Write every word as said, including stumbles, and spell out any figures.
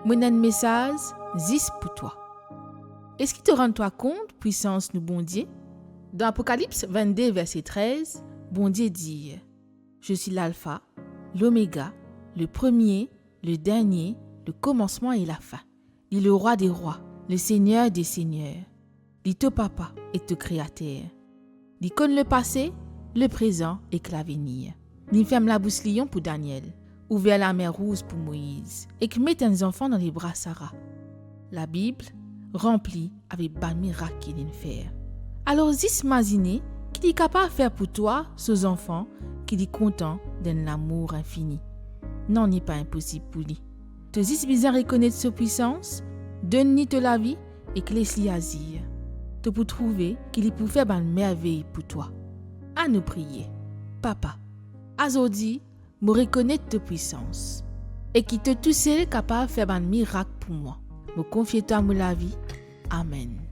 Mo ena enn mesaz zis pou twa. Eski to rann twa kont pwisans nou Bondie? Dan Apokalips vennde verse trez, Bondie dir, "Je suis l'Alpha, l'Oméga, le premier, le dernier, le commencement et la fin. Li le Roi des rois, le Seigneur des seigneurs. Li to Papa ek to Kreater. Li konn lepase, leprezan ek lavenir. Li ferm labous lion pou Daniel, ouver Lamer Rouz pou Moiz, ek met enn zanfan dan lebra Sara." Labib ranpli avek bann mirak ki linn fer. Alor zis mazine ki li kapav fer pou twa, so zanfan, ki li kontan dan enn lamour infini. Nanye pa inposib pou li. To zis bizin rekonet so pwisans, donn li to lavi ek les li azir. To pou trouve ki li pou fer bann mervey pou twa. Anou priye. Papa, azordi, mo rekonet to pwisans e ki to tousel kapav fer bann mirak pou mwa. Mo konfie twa mo lavi. Amenn.